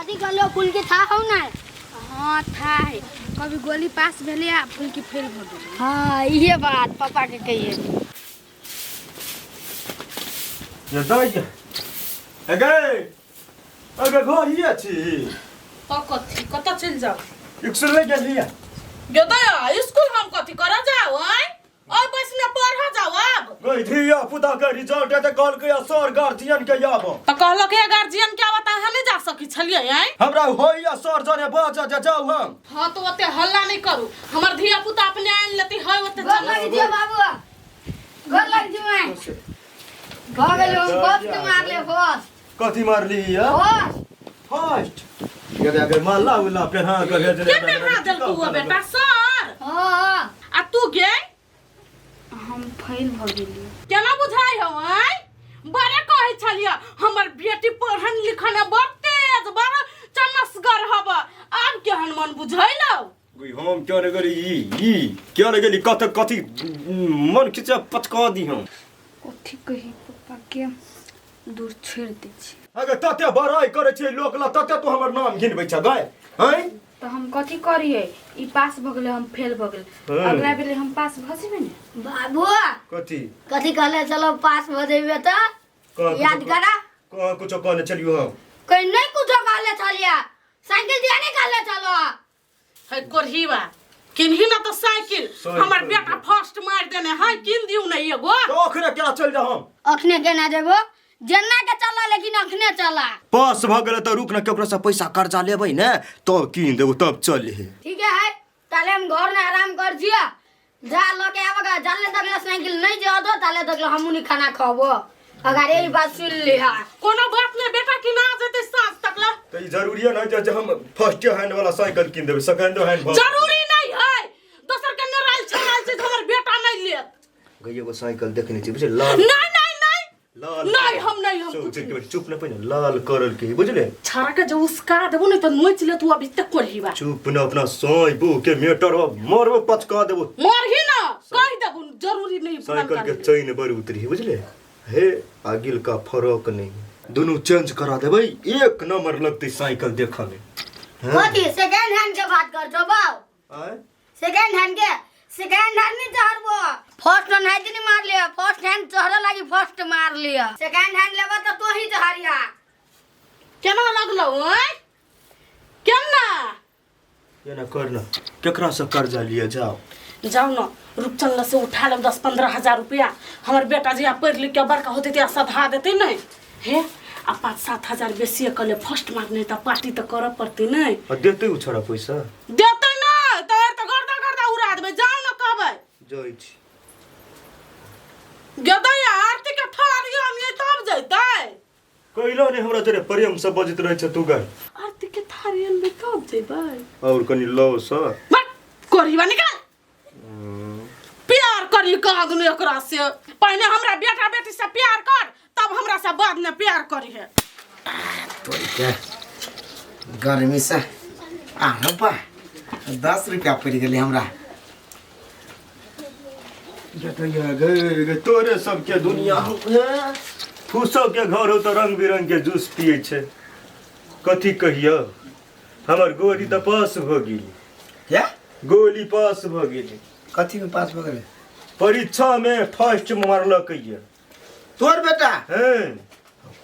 कथी कहलो फुलकी था हौ ना? हाँ था है, कभी गोली पास भेलै आ फुलकी फेल भऽ गेलै। हाँ इहे बात पापा के कहिए। ये दाइ अगे अगे घर हिये छी। तऽ कथी कतऽ चलि जाउ? स्कूल नहि गेलियै? गेदै स्कूल हम कथी करऽ जाउ? आँय ओइ बैसने पढ़ऽ जाउ आब। गई धिया पुता के रिजल्ट एते कहलकै आ सर गार्जियन के आब। तऽ कहलक हे गार्जियन के आब तऽ अहाँ नहि जा सकै छलियै? आँय हमरा होइया सर जरे बाज जे जाउ हम। हाँ तो ओते हल्ला नहीं करू, हमर धिया पुता अपने आनि लेती है ओते गोर चलू। लग जियो बाबू, गोर लग जियो। मैं भऽ गेलो, हम फर्स्ट मारले फर्स्ट। कथी मारली या? फर्स्ट। फर्स्ट ये अगर माला उला पेन्हा के भेजने। के पेन्हा देलकौ हो बेटा सर? हाँ। आ तू गे? हम फेल भऽ गेलियै। केना बुझाइ हौ? आँय बड़े कहै छलियै हमर बेटी पढ़न लिखन बड़ तेज बड़ चमसगर हब, आब केहन मन बुझैलौ? गई हम क्यों ने गेली ई ई क्यों ने गेली कत कथी मन खिंचा पचका दी हम। कथी कही पप्पा के, दूर छोड़ि दै छी। अगर तते बड़ाई करै छै लोक ला तते तू हमर नाम घिनबै छ गए? हैं तऽ हम कथी करियै, ई पास भऽ गेलै हम फेल भऽ गेल। हँ। अगला बेर हम पास भऽ जेबै ने। बाबू कथी कथी कहले चलो पास भऽ जेबै तऽ? कहाँ? याद करा। कहाँ कुछो कहने चलियो हम? कहीं नहीं कुछो कहले छलिया, साइकिल दिया नहीं कहले चलो। है कोरहीवा किनही ना तो साइकिल। साइकिल। हमर बेटा फर्स्ट मार देने है, किन दियौ ना एगो। तो अखने केना चलि जाउ हम? अखने केना जेबो, जेना के चला लेकिन अखने चला। पास भऽ गेलै तऽ रुक ने, केकरो से पैसा कर्जा लेबै ने तब कीन देबो तब चल हे। ठीक है ताले हम घर में आराम कर जिया, जा ल के आबगा, जाले तकले साइकिल नहीं जा दो ताले तकले हमू नहीं खाना खाबो। अगर यही बात सुन लिहा। कोनो बात नहीं बेटा, किना जेतै साँझ तक ला। तऽ ई जरूरी नहीं जे हम फर्स्ट हैंड वाला साइकिल कीन देबै, सेकंडो हैंड भऽ जरूरी नहीं है, दोसर के नराइल छराइल चीज हमर बेटा नहीं लेत। गई एगो साइकिल देखने छी बुझले, लाल। नहीं नहीं नहीं लाल नहीं हम नहीं हम चुप चुप चुप न पहिने लाल करल के बुझले। छाड़ा के जो उसका देबो नहीं तो नोच ले तू अभी तक कोरहीबा। चुप न अपना सोई बू के मेटर मरबो पचका देबो। मरही ना कह देबो, जरूरी नहीं साइकिल के चैन बड़ उतरी बुझले। हे आगिल का फरक नहीं, दोनों चेंज करा देबै, एक नंबर लगतै साइकिल देखऽ में। कथी सेकंड हैंड के बात कर छो बाऊ? आय सेकंड हैंड के, सेकंड हैंड नहीं चढ़बो, फर्स्ट नहीं नहीं मार लिया, फर्स्ट हैंड चढ़े लागी फर्स्ट मार लिया, सेकंड हैंड लेबो तो तू ही चढ़िया। केना लगलो? आय केना केना करना, केकरा से कर्जा लिए जाओ? जाओ ना रूपचंद से उठा लेब 10-15 हजार रुपया, हमर बेटा जी पढ़ लिख के बड़का होते ते सधा देते नहीं हे, आ 5-7 हजार बेसी कर ले फर्स्ट मारने तऽ पार्टी तऽ करऽ पड़तै नहीं। आ देते उ छोरा पैसा? देते ना तो गर्दा गर्दा उड़ा देबै, जाओ ना कहबै। जाइ छी। गेदै आरती के थारी आनिए तब जैतै। कैला नहीं हमरा तोरे प्रेम से बजैत रहै छ तू गए। आरती के थारी अनबै तब जैबै। और कनी लौ सर। बट कोरीबा निकाल। प्यार करी कहा दुनू एकरा से, पहले हमरा बेटा बेटी से प्यार कर तब हमरा से बाद में प्यार करी है। तोरी के गर्मी से आरो बा 10 रुपया पड़ि गेलै हमरा। गे गे तोरे सबके दुनिया हे, फूसो के घर हो तो रंग बिरंग के जूस पिए छै। कथी कहियो, हमर गोली तऽ पास भऽ गेली। क्या? गोली पास भऽ गेली। कथी में पास भऽ गेलै? परीक्षा में फर्स्ट मारलक ये तोर बेटा। हैं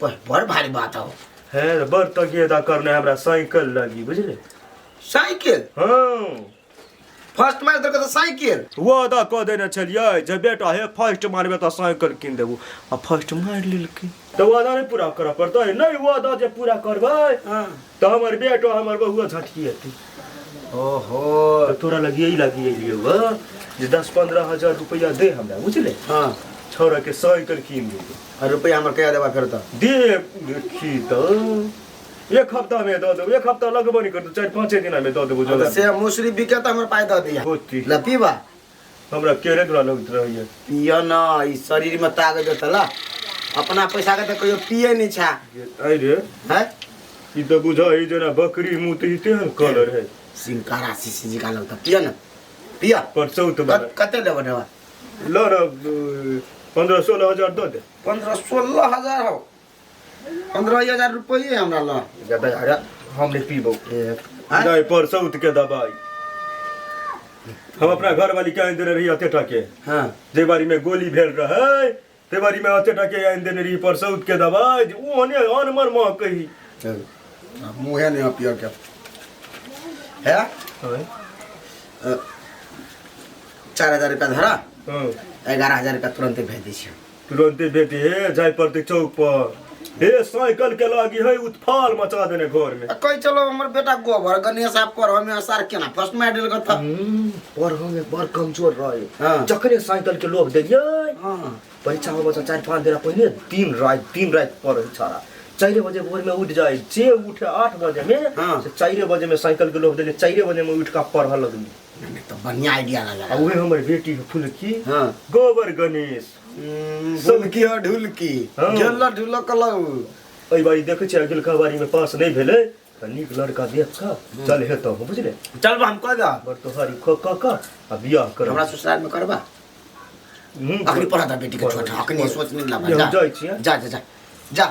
बड़ भारी बात हो। है बड़ तगेदा करने हमरा साइकिल लगी बुझले। साइकिल? हाँ। फर्स्ट मार देलकै तऽ साइकिल? वादा कऽ देने छलियै जे बेटा हे फर्स्ट मारबे तऽ साइकिल कीन देबू, आ फर्स्ट मारि लेलकै तऽ वादा नहि पूरा करऽ पड़तै? नहि वादा जे पूरा करबै हाँ। तऽ हमर बेटो हमर बहुआ झटकी हेतै। ओहो तऽ तोरा लगी यही लगी एलियौ हँ जे 10-15 हजार रुपैआ दे हमरा बुझले। हाँ। छौड़ा के साइकिल कीन देबै। आ रुपैआ हमर कहिया देबा फेर तऽ? दे देखी तऽ एक हफ्ता में दऽ देबो, एक हफ्ता लगबो नहि करतौ, 4-5 दिन में दऽ देबो। हाँ, तऽ जोगा से मुसरी बिके तऽ हमर पाइ दऽ दिहा। होती। ल पीबा। हमरा केरे तोरा लगैत रहैया। पिय न, ई शरीर में ताकत देतै ल, अपना पैसा के तऽ कहियो पिए नहि छा। अरे रे। हैं? ई तऽ बुझा ई जेना बकरी मुँह तऽ तेहन कलर है। सिंकारा सीसी जिका लगता, पिय न पिय। परसौत वाला। कते लेबो देबा? ल न 15-16 हजार दऽ दे। 15-16 हजार हो, 15 हजार रुपये हमरा ल। अरे हम नहीं पीबो। एक आँय? नहीं परसौत के दवाई हम अपना घर वाली के आनि देने रही अते टाके। हाँ। जे बारी में गोली भेल रहे ते बारी में अते टाके आनि देने रही परसौत के दवाई जे ओहने अनमन मह कही। चल अब मुँहे नहीं पियो के है। 4000 रुपया धरा। हाँ। 11,000 रुपया तुरंते भेज दै छियै। तुरंते बेटी हे जाय पड़ते चौक पर हे साइकिल के लागी है उत्फाल मचा देने घर में। आ कहि चलो हमर बेटा गोबर गणेश आप पढ़ में सार केना फर्स्ट मेडल कत पढ़ में बड़ कमजोर रहे। हाँ। जखने साइकिल के लोभ देलियै हाँ। परीक्षा होबे से 4-5 दिन पहले दिन रात पढ़े छाड़ा 4 बजे भोर में उठ जाए जे उठे 8 बजे में। हाँ। से 4 बजे में साइकिल के लोभ देलियै 4 बजे में उठ के पढ़ लगली। नहीं तो बढ़िया आइडिया लगा। आ उहे हमर बेटी फुलकी। हाँ। गोबर गणेश फुलकी और ढुलकी। हाँ। गेल ढुलक लऊ। एहि बारी देखै छियै अगिलका बारी में पास नहीं भेलै तऽ नीक लड़का देख कऽ चल हेतौ बुझले। चल हम कह दा बड़ तोहारी क क क आ बियाह कर हमरा ससुराल में करबा। अखनी पढ़ा दा बेटी के छोट अखनी सोच नहीं लगा। जा जाइ छियै। जा जा जा जा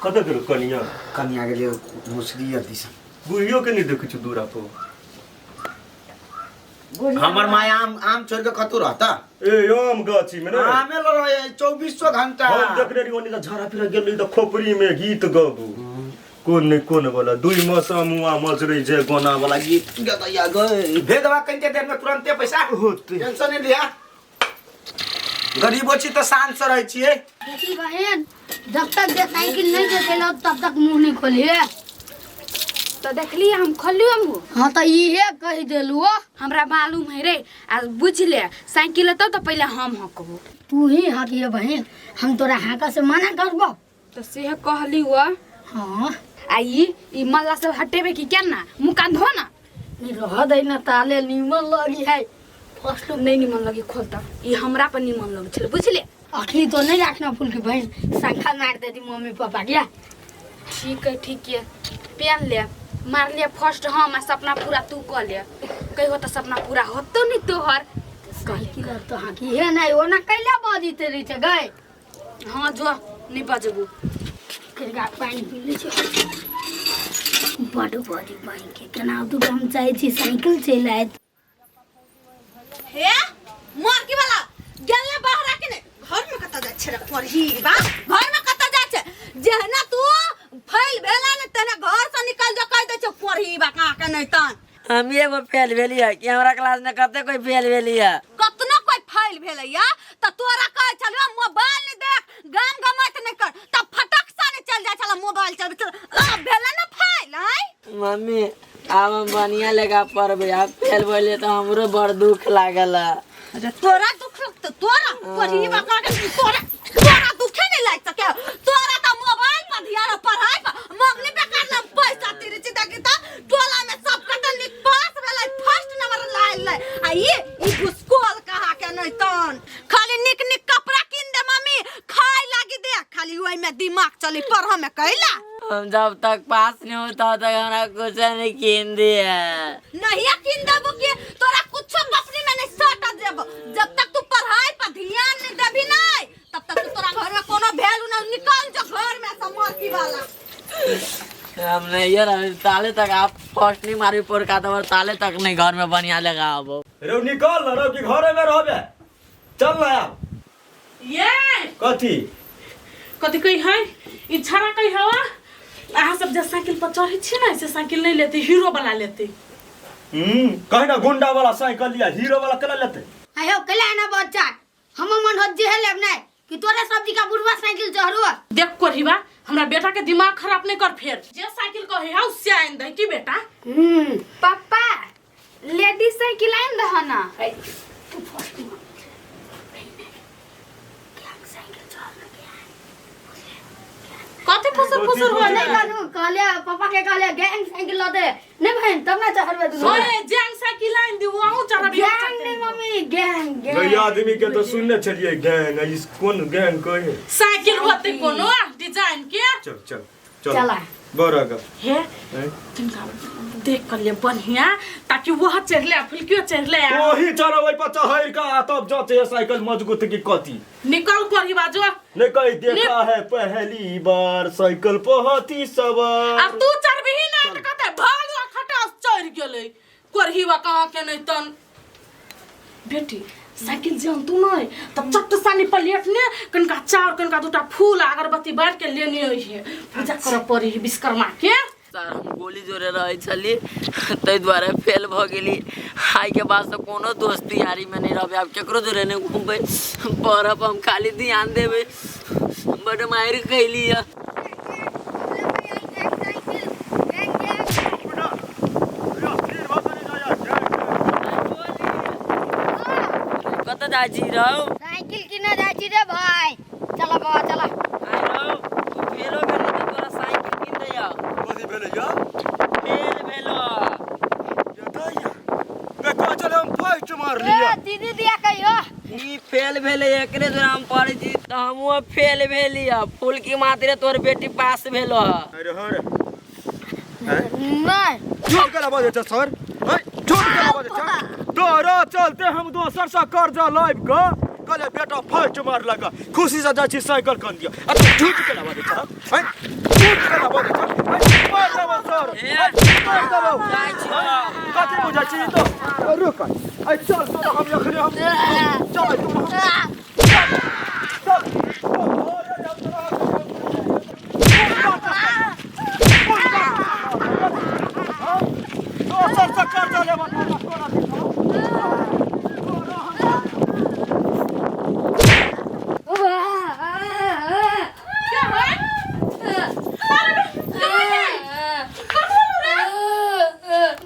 कतऽ गेल कनिया? कनिया गेलै मुसरी दिस। बुढ़ियो के नहीं देखै छियै दूरा पर। हमर माय आम आम छोड़ के कतौ रहता? ए आम गाछी में ने आमे लड़ै 2400 घंटा। हम देखने रही ओनी तऽ झाड़ा फिरा गेल रही तऽ खोपड़ी में गीत गबू कोन ने कोन वाला दुई मसा मुआ मजरै छै गोना वाला गीत गदैया गई। भेजबा कनिते देर में तुरंते पैसा होते। टेंशन नहीं लिया। गरीबो छी तऽ शान से रहै छियै। देखी बहन जब तक जे साइकिल नहीं देते तब तक मुंह नहीं खोलिए। तो देखली हम खोलियो मुँह। हाँ तो इहे कहि देलु। हमरा मालूम है रे आ बुझ ले साइकिल लेतौ तो पहले हम हकबो। तू ही हकिए बहन हम तोरा हाका से मना करबो। तो से कहली हुआ। हाँ आ ई मल्ला सब हटेबे की केना मुँह कान धो ना। नहीं रह दे ना ताले नीमन लगी है फर्स्ट नहीं निमन लगी खोलता ई हमरा पर निमन लगे छले बुझले। अखनी तो नहीं रखना फूल की बहन शंखा मार देती मम्मी पापा के। ठीक है ठीक है पेन ले मार लिया फर्स्ट हम आ सपना पूरा तू कर ले कहियो तो सपना पूरा होतो नहीं तोहर। साइकिल तो हाकी है नहीं ओना कैला बजिते रही छै गए। हाँ जो नहीं बजबू कृपया पानी पी ले छै बड़ बड़ी बहन के केना तू हम चाहे छी साइकिल चलि आयत। हे मार की वाला गेल बाहर के ने घर में कत जाय छै रे पढ़ी बा घर में कत जाय छै जेहना तू फैल भेला ने तेना घर से निकल जो कह दे छै पढ़ी बा का के नहीं तन। हम एगो फेल भेली है कि हमरा क्लास में कते कोई फेल भेली है? कतना कोई फेल भेलैया त तोरा कहै छलियो मोबाइल नहीं देख गाम गमाइत नहीं कर त फटक से नहीं चल जाय छला मोबाइल चल चल अब भेला ना फेल। आय मम्मी आब हम बढ़िया लेगा पढ़बे आप फेल भेलिए तो हमरो बड़ दुख लागल। अरे तोरा दुख लगतो तोरा पढ़ी बा का के तोरा तोरा दुखे नहीं लाग सके तोरा त मोबाइल पर ध्यान पढ़ाई पर मगनी बेकार लम पैसा तेरे चिता के त टोला में सब कत निक पास भेलै फर्स्ट नंबर लाइल लै आ ई घुसकोल कहा के नहीं तन खाली निक निक कपड़ा किन दे मम्मी खाए लागी दे खाली ओइ में दिमाग चली पढ़ में कैला। हम जब तक पास नहीं हो तब तक हमरा कुछ नहीं किन दिए। नहीं किन देबो कि तोरा कुछो पपनी में नहीं सट देबो जब तक तू पढ़ाई पर ध्यान नहीं देबी नहीं तब तक तू तोरा घर में कोनो वैल्यू नहीं निकल जो घर में से मरती वाला। हम नहीं यार ताले तक आप फर्स्ट नहीं मारी पोर का तो ताले तक नहीं घर में बढ़िया लगा अब। रे निकल ना रे कि घरे में रहबे चल ना अब। ये कथी कथी कही है ई छड़ा कही हवा अहाँ सब जे साइकिल पर चढ़ै छी ना से साइकिल नहीं लेते हीरो वाला लेते। कहे ना गुंडा वाला साइकिल लिया हीरो वाला केना लेते? आयो कैला ना बच्चा हम मन हो जे लेब नहीं कि तोरे सब्जी का बुढ़वा साइकिल चढ़ो। देख कोढ़ीबा हमरा बेटा के दिमाग खराब नहीं कर फेर जे साइकिल कहे हौ से आइन दे की बेटा। पापा लेडीज साइकिल आइन दह ना। तू फर्स्ट में क्या साइकिल चढ़ गया कथी फुसर फुसर हो नहीं कहलू कहले पापा के कहले गैंग साइकिल ल दे नहीं बहन तब ना चढ़बे तू। ओए गैंग साइकिल आइन दी वहु चढ़बे गैंग नहीं मम्मी गैंग गैंग गई आदमी के तो सुनने छलिए गैंग इस कोन गैंग कहे साइकिल होते कोनो डिजाइन के। चल चल चल चला बराबर हे तिनका देख कर ले बढ़िया ताकि वह चढ़ले फुलकियो चढ़ले ओही चढ़बै पर चढ़ का तब जाते साइकिल मजबूत की कथी निकल कोरी बाजो ने कहीं देखा है पहली बार साइकिल पर हाथी सवार। अब तू चढ़बही ना त कत कोरही वा कहाँ के नहीं तन बेटी साइकिल जे तू नहीं तब चट्ट सानी प्लेट ने कनका चाउर कनका दूटा फूल आ अगरबत्ती बार के लेने है पूजा करऽ पड़ी है विश्वकर्मा के। सर हम गोली जोरे रहै छली ताहि दुआरे फेल भऽ गेली। आइके बाद से कोनो दोस्ती यारी में नहीं रहबै, आब केकरो जोरे नहीं घूमबै, पढ़ब हम खाली ध्यान देबै। बड मारि खैली है। कतऽ जाइ छी रौ? साइकिल किने जाइ छी रे भाई। चला बाबा चला। आइ रौ तू फेलो भेली तऽ तोरा साइकिल कीन दैया। कथी भेलै या? फेल भेलो। बेटा चल हम फर्स्ट मार ए लिया। दीदी दिया कहियो ई फेल भेलै एकरे दुआरे हम पढ़ै छी तऽ हमहूँ फेल भेली है। फूल की मात्रे तोहर बेटी पास भेलो है। अरे हर नहीं झूठ के बजै छ सर, है झूठ के बजै छ। तोरा चलते हम दोसर से कर्जा लाइब के कहले बेटा फर्स्ट मार लगा खुशी से जाइ छी साइकिल कन दियो। आ तू झूठ के बजै छ, है झूठ के बजै छ, है मार देबो सर, है मार देबो। जाइ छी कथी बुझै छी तो? रुक ऐ चल तोरा हम एखने हम चल तोरा चल दोसर से कर्जा लेबो तोरा तोरा क्या है?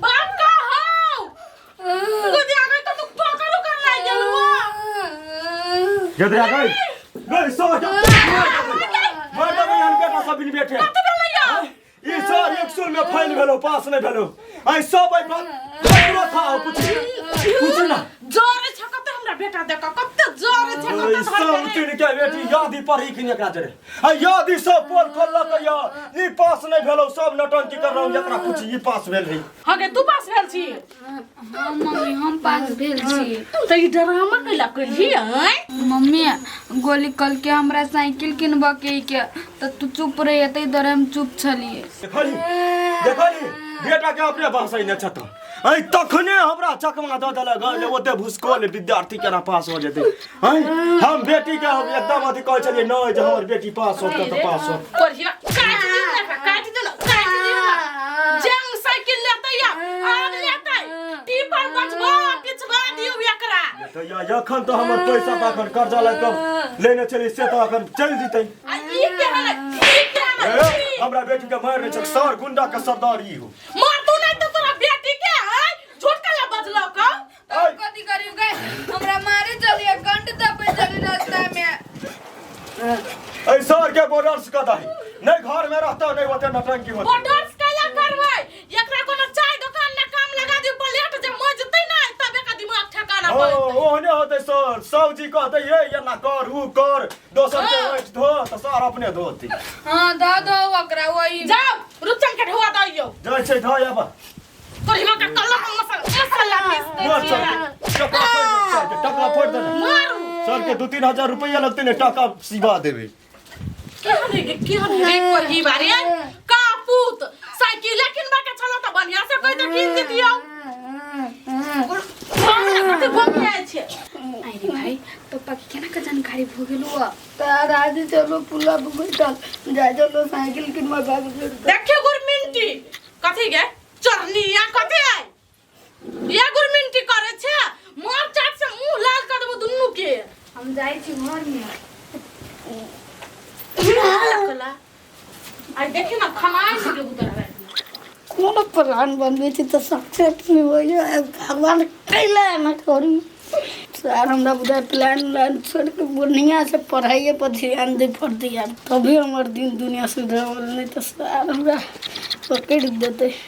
बाप का हौ गोदी आ गई तो तू पकड़ कर लाई गेलुआ। जदरा गई गई सो जा मार देबै हम बेटा सब बिन बैठे। ई सर एक सौ में फेल भेलो पास नहीं भेलो। आई सब आई बात ककरो था पूछी पूछी ना। जोरे छ कते हमरा बेटा देख कते जोरे छ ई कते सब धर के तीन के बेटी यादी पढ़ी कि एकरा जरे आ यादी सब पोल खोललक या ई पास नहीं भेलो सब नौटंकी कर रहौ एकरा पूछी ई पास भेल रही। हां गे तू पास भेल छी? हाँ मम्मी हम पास भेल छी। त ई ड्रामा कैला कइली आय? मम्मी गोली कल के हमरा साइकिल किनबऽ के के तऽ तू चुप रहिए ताहि दुआरे हम चुप छलिए। देखली देखली बेटा के अपने बहसै ने छत ऐ तखने हमरा चकमा दऽ देलक हँ जे ओते भुसकोल विद्यार्थी केना पास हो जेतै। ऐ हम बेटी के हम एकदम अथी कहै छलियै नहि जे हमर बेटी पास होतै तऽ पास होत। कोरिया काट दियो ना काट दियो ना काट दियो ना जंग साइकिल लेतै या आब लेतै टीपर बचबा पिछवा दियो एकरा। तऽ या एखन तऽ हमर पैसा तऽ एखन कर्जा लऽ कऽ लेने छलियै से तऽ एखन चलि जेतै। आ ई के हलै ई के हलै ए, हमरा बेटी के मारि नहि छै सर गुंडा के सरदार ई हो। मार तू नहीं तो तोरा बेटी के है झूठ काला बजलौ कौ? ऐ, कथी करियो गए हमरा मारे चलिए गंड दबे चली रास्ता में। ऐ सर के बॉर्डर से कदाही नहीं घर में रहता नहीं ओते नौटंकी होते। बॉर्डर्स कैला करबै एकरा कोनो चाय दुकान में काम लगा दियो प्लेट जे मजतै ना तब एकर दिमाग ठिकाना ओ पड़तै। ओहने होते सर सब्जी कहते ये ये ना कर ऊ कर दोसर के ऐठ धो तऽ सर अपने धोती। हाँ दऽ दो ओकरा वही। जाओ रुपचन के ढोआ दइयो। जाइ छै धो आब। तोर हिमा के कल्ला पर मसाला पीस दै मार छियै। सर के टका फोड़ दे सर के टका फोड़ दे। मारू सर के 2-3 हजार रुपया लगते ने टका सिवा देबे। केहन रे केहन रे कोही बारे का पूत साइकिल किनबा के छलो त बढ़िया से कहि त किन दितियौ। हमरा कते बमियाइ छै। अरे भाई पप्पा के केना के जानकारी भऽ गेलो? तार आज चलो पुला बैठल जाय चलो साइकिल किनबा बाबू। देखियो गुरमिंटी कथी गे चरनिया कथी आइ या गुरमिंटी करे छै मार चाट से मुंह लाल कर देबो दुन्नू के। हम जाइ छी घर में। आई देखी ना खनाइ से देबो तोरा राति में। कोनो प्लान बनबै छी तऽ सक्सेस नहि होइए। भगवान कैला एना करू सर? हमरा बुझाइ प्लान उलान छोड़ि कऽ बढ़िआँ से पढ़ाइए पर ध्यान दै पड़तै आब तभी हमर दिन दुनिया सुधरल, नहीं तऽ सर हमरा पकड़ि देतै।